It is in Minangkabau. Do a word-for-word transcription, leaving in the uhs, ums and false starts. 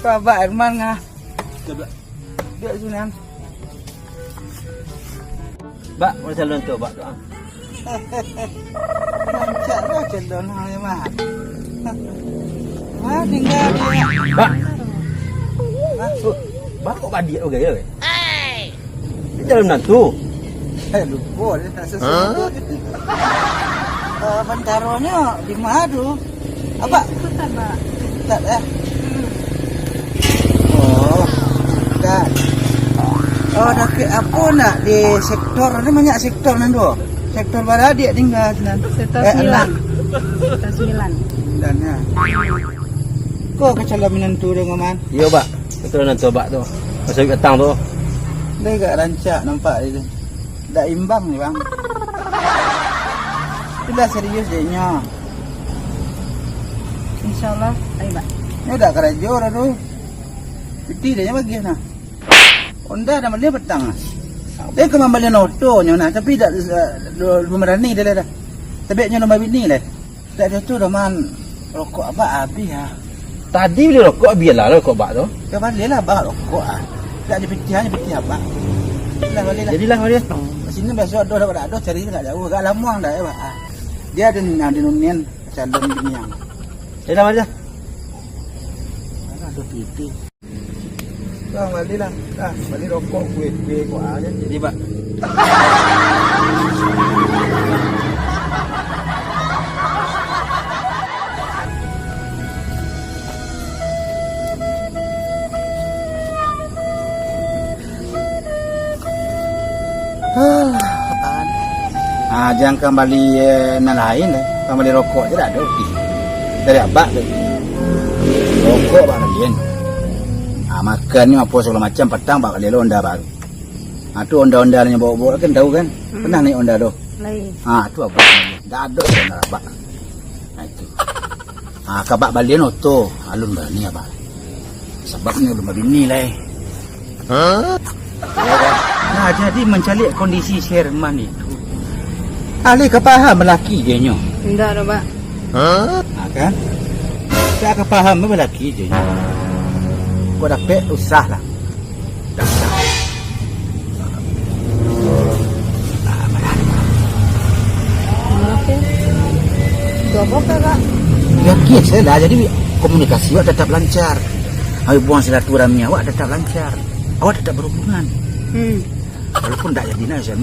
Abak Herman ngah. Duduak. Duduak sinan. Bak, macam mana tu, Bak, tu, ah? Rancak lah calon hang ni, Mat. Ah, tinggal dia. Bak. Hah? Bak, kok badiak tu gaya, weh? Dia calon menantu. Eh, lupa dia tak sesuai. Hah? Ah, bantaronyo di mana tu? Apa? Sutan, Bak. Sutan, eh? Oh, sutan. Oh, dakek apo nak di sektor ni, banyak sektor nan tu. Sektor bara dia tinggal sinan. Sektor eh, sembilan. Sektor sembilan. Dan ya. Ko kecalon minantu deh, Ngaman? Iyo, Bak. Betul minantu Abak tu. Masa datang tu. Dia agak rancak nampak dia tu. Dak imbang ni, Bang. Itulah serius dia nyo. Insyaallah, ayo, Bak. Nyo dak karajo dah tu. Piti dia nyo bagian nah. Honda dah bali petang nah. Dia ka mambali oto nyo nah, tapi dak, dak, dak barani dia lah dah. Tapi nyo lomba bini lah. Dak ado tu doh, Man. Rokok abak abih ah. Tadi bali rokok, bialah rokok abak tu. Yo balilah abak rokok ah. Dak dipitiah, dipitiah abak. Lah balilah. Jadilah bali. Sini biaso ado, dak ado, cari dak jauh. Agak lamuang dah yo, Bak. Ah. Dia ado, ado nunian calon bini ang. Jadilah balilah. Alah, ado piti. Dah, balilah. Dah, bali rokok, kue-kue, kok aja. Jadi, Bak. Alah, apaan? Ah, jan kambali, eh, nan lain, eh. Kambali rokok je dah ada, okey. Dari abak tu. Rokok abak lain. Ah, makan ni apa segala macam, patang abak bali lo Honda baru. Ah, tu Honda-Honda yang bawa-bawa kan tahu kan? Hmm. Pernah naik Honda tu? Lain. Ah, tu abak. Dah ada Honda abak. Nah, itu. Ah, ka abak balian oto, alun barani abak. Sababnyo alun babini lai. Hah? Nah, jadi mancaliak kondisi si Herman itu. Alih ka paham laki je nyo. Indak doh, Bak. Hah? Ah, kan? Dak ka paham laki je nyo. Kok dapek usah lah. Dak usah. Apo? Itu apo, Kak? Ya, biaso lah. Jadi, komunikasi awak tetap lancar. Awak buang silaturahmi awak tetap lancar. Awak tetap berhubungan. Hmm. Walaupun dak jadi nak, Selma,